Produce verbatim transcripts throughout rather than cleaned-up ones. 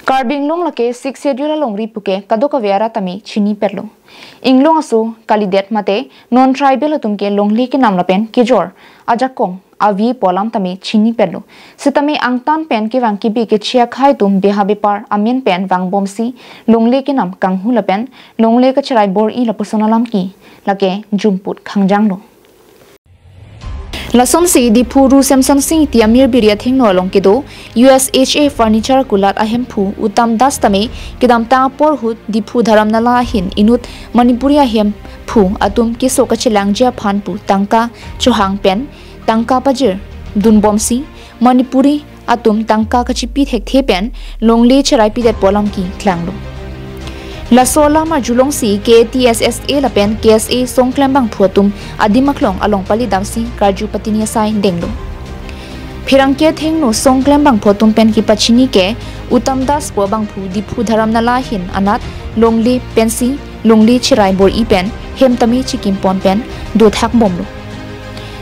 Karbi Anglong lake Sixth Schedule alongri puke kadokave arat tame chinipetlo. Inglong aso kalidet mate non-tribal atum ke longle kenam lapen kejor ajakong avi pu alam tame chinipetlo. Sitame angtan pen kevang kebe keche akhei atum beha bepar amen pen vangbomsi longle kenam kanghu lapen longle kacherai bor-i lapuson alam ke lake jumput khangjanglo. Lasonsi Diphu Ru Semson Sing Ingti amir biri athengno along kedo U S H A Furniture Kulat ahemphu Uttam Das tame kedamtang apor ahut Diphu Dharamnala ahin inut Manipuri ahemphu atum keso kachelangji aphan pu tangka chohang pen tangka pajir dunbomsi Manipuri atum tangka kachipi thekthe pen longle cherai pidet pu alam keklanglo. Laso alam arjulongsi K A T S S A lapen K S A songklem bangphu atum adim aklong along palidamsi karju patini asai denglo. Pherangke athengno songklem bangphu atum pen kepachini ke Uttam Das pu abangphu Diphu Dharamnala ahin anat longle pensi longle cherai bor-i pen hem tame chikimpon pen dothak bomlo.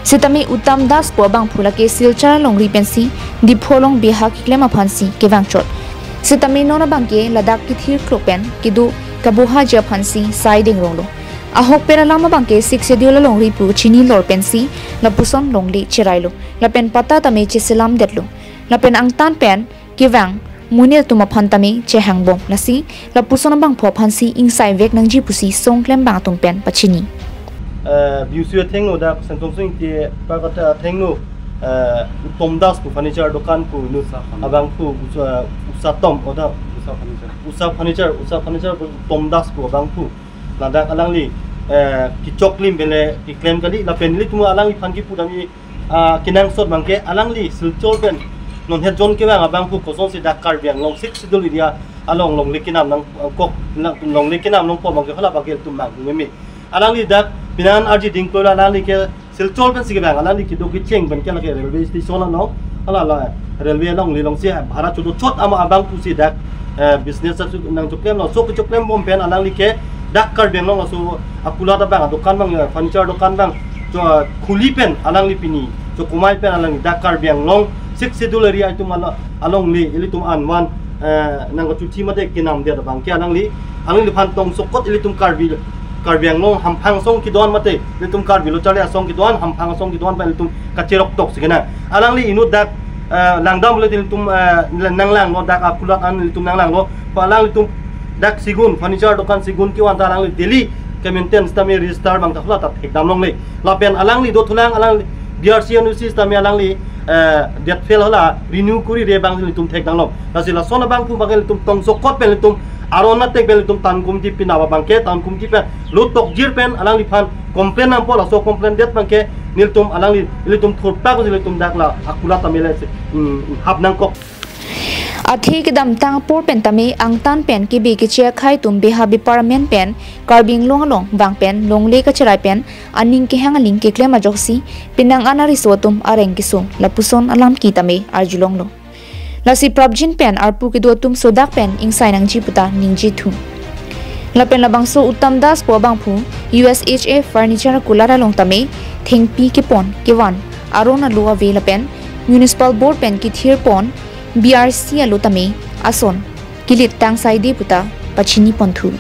Sitame Uttam Das pu abangphu lake Silchar alongri pensi Diphu along beha keklem aphansi kevangchot. Sitame non abangke ladak kethir klok pen kedo kabohaji aphansi sai dengronglo. Ahok pen alam abangke Sixth Schedule alongri pu chinilor pensi lapuson longle cherailo. Lapen patta tame cheselamdetlo. Lapen angtan pen kevang monit atum aphan tame chehangbom, lasi lapuson abangphu aphansi ingsaivek nangji pusi songklem bang atum pen pachini. Eh, B U C athengno dak Semson Sing Ingti pakata athengno, eh, Uttam Das pu furniture dokan pu inut abangphu Usa, Usatom oda Usa Furniture. Usa Furniture, Usa Furniture pu Uttam Das pu abangphu. Ladak alangli, eh, kechoklim bele keklem kali lapen ilitum alangliphan kepudam i ah, kenangsot abangke alangli Silchar pen non het jon kevang abangphu kosonsi dak Karbi Anglong Sixth Schedule area along longle kenam nangkok, nang longle kenam nangpo abangke hala abangke ilitum mang meme. Alangli dak pinan arji dingplo, alangli ke Silchar pensi kevang, alangli kedo kecheng pen ke lake railway station along, hala la railway along lilongsi bhara chodochot ama abangphusi dak, eh, business asu nangchoklemlo, so kechoklembom pen alangli ke dak Karbi Anglong aso akulat abang, dokan abang, eh, furniture dokan abang, cho, khuli pen alangli pini chokomai pen alangli dak Karbi Anglong Sixth Schedule area itum alo, alongle ilitum anvan, eh, nangkachuthi mate kenamdet abangke alangli, alangliphan tongsokot ilitum Karbi, Karbi Anglong hamphang asong kedo-an mate ilitum Karbi lo charli asong kedo-an, hamphang asong kedo-an pen ilitum kacheroktok si kenang. Alangli inut dak, eh, langdam le ilitum, eh, nanglanglo, dak akulat an ilitum nanglanglo. Pa alanglitum dak segun, furniture dokan segun kevan ta alangli daily ke-maintain sitame register abang ta hala ta thekdam longle. Lapen alangli dothulang alangli D R C N O C sitame alangli, eh, det fail hala renew kuri re abang ilitum thekdam long. Lasi lason abangphu abangke ilitum tongsokot pen ilitum aron atek pen ilitum town committee pinaba abangke town committee pen lo tokjir pen alangliphan complain nangpo, laso complain det abangke nelitum alangli ilitum thurpak ilitum dak la akulat tame le si, mm, hap nangkok. Athe kedamtang apor pen tame angtan pen kebe keche akhei atum beha bepar amen pen Karbi Anglong along vang pen longle kacherai pen aning kehang aling keklem ajoksi penang an ariso atum areng keso lapuson alam ke tame arjulonglo. Lasi prapjin pen arpu kedo atum sodak pen ingsai nangji puta ningje thu. Lapen labangso Uttam Das pu abangphu U S H A Furniture Kulat along tame thengpi kepon kevan aron alo ave lapen Municipal Board pen kethir pon B R C alo tame ason kilit tang saide puta pachini ponthu.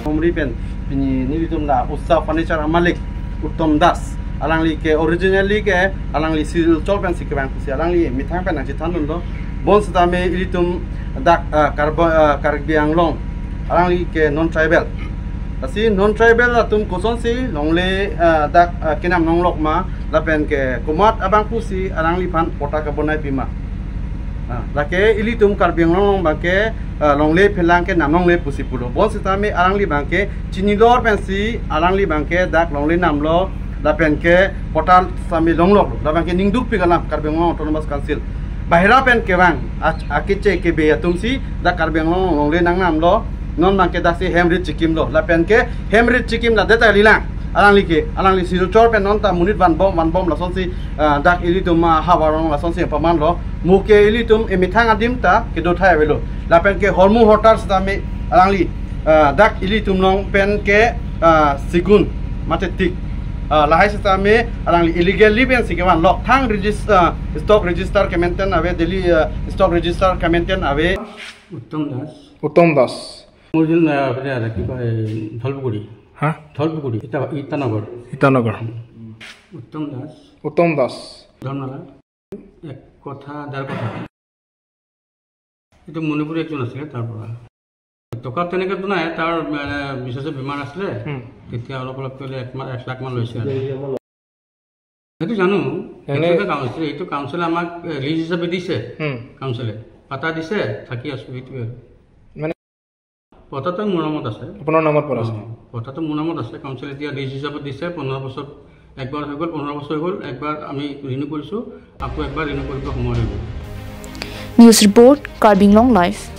Omri pen pini nelitum la Utsa Furniture amalik Uttam Das. Alangli ke originally ke alangli Silchar pensi kevang pusi alangli methang pen nangchethan dunlo. Bonsitame ilitum dak, ah, Karba-, ah, Karbi Anglong. Alangli ke non-tribal. Lasi non-tribal atum kosonsi longle, ah, dak, ah, kenam nonglok ma lapen ke komat abangphusi alangliphan patta kabonai pima. Ah, lake ilitum Karbi Anglong abangke, ah, longle phelang kenam longle pusi pulo. Bonsitame alangli abangke chinilor pensi alangli abangke dak longle namlo lapen ke patta sitame longloklo. Labangke ningdukpik alam Karbi Anglong Autonomous Council. Bahira pen kevang a-, akeche kebe atumsi dak Karbi Anglong longle nangnamlo. Non abangke daksi hem rit chikimlo. Lapen ke hem rit chikim ladet ta lilang. Alangli ke, alangli Silchar pen non ta monit vanbom, vanbom lasonsi, ah, dak ilitum, ah, havar along lasonsi pamanlo. Mo ke ilitum emethang adim ta kedo thai avelo. Lapen ke hormu hortar sitame alangli, ah, dak ilitum along pen ke, ah, segun mate teak Ah, lahai sitame alangli illegally pensi kevan lok thang register, stock register kemanten ave, daily, ah, stock register kemanten ave. উত্তম দাস। উত্তম দাস। মোৰ যোন, আহ, হেৰি আৰু কি কয়, ধলপুখুৰী। হা? ধলপুখুৰী, ইটা-, ইটানগৰ। ইটানগৰ। উত্তম দাস। উত্তম দাস। ধনমালা। এক কথা, ডেৰ কথা। এইটো মণিপুৰী একজন আছিলে, তাৰ পৰা। টকা তেনেকেতো নাই, তাৰ, মানে, বিশেষ বেমাৰ আছিলে। হুম। তেতিয়া অলপ অলপ কৰিলে এক মা-, এক লাখ মান লৈছে আৰু। সেইটো জানো। এনে সেইটো কাউন্সিলে, এইটো কাউন্সিলে আমাক, এ, লিজ হিচাপে দিছে। হুম। কাউন্সিলে পাটা দিছে, থাকি আছো, সেইটোৱে আৰু। মানে পটাটো মোৰ নামত আছে। আপোনাৰ নামত পৰা আছে? অ, পটাটো মোৰ নামত আছে। কাউন্সিলে এতিয়া লিজ হিচাপত দিছে, পোন্ধৰ বছৰ, একবাৰ হৈ গ'ল, পোন্ধৰ বছৰ হৈ গ'ল, একবাৰ আমি ৰিনিউ কৰিছো, আকৌ একবাৰ ৰিনিউ কৰিব সময় হৈ গ'ল। News report, Karbi Anglong Live.